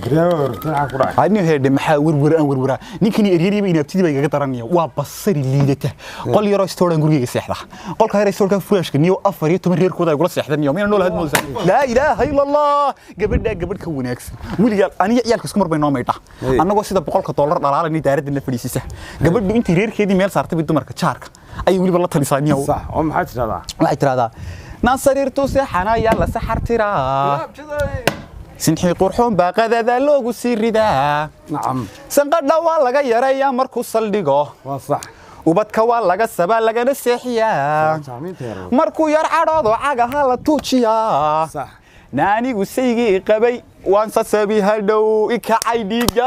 Ani heedhe maxaa werwer aan werweraa ninkani eryariiba inaabtidii baa igaga daranaya waa basari liidata qol yaroo istooran gurigeyga seexda qolka yar istoorka furaashka niyo 14 reerkooda ay gula seexdan niyo mina nool had moodaysaa laa ilaaha illa allah gabadha gabadh ka wanaagsan weligaa aniga ciyaalka isku mar bay noo maydhaa annagoo sida $100 dhalaalanay daaradda la fadhiisisa gabadhu intii reerkeedii meel saartay bay dumarka jaarka ayay weliba la talisaa niyo sax oo maxaa tirahdaa waxay tirahdaa naan sariirtu seexanaya la saxar tiraa sinxii qurxoon baa qadada loogu sii ridaa nacam sanqadha waa laga yareeyaa markuu saldhigo waa sax ubadka waa laga sabaa lagana seexiyaa markuu yar cadhoodo cagaha la tuujiyaa sax naanigu saygii qabay waan sasabi hadhow ikacay dhiigga.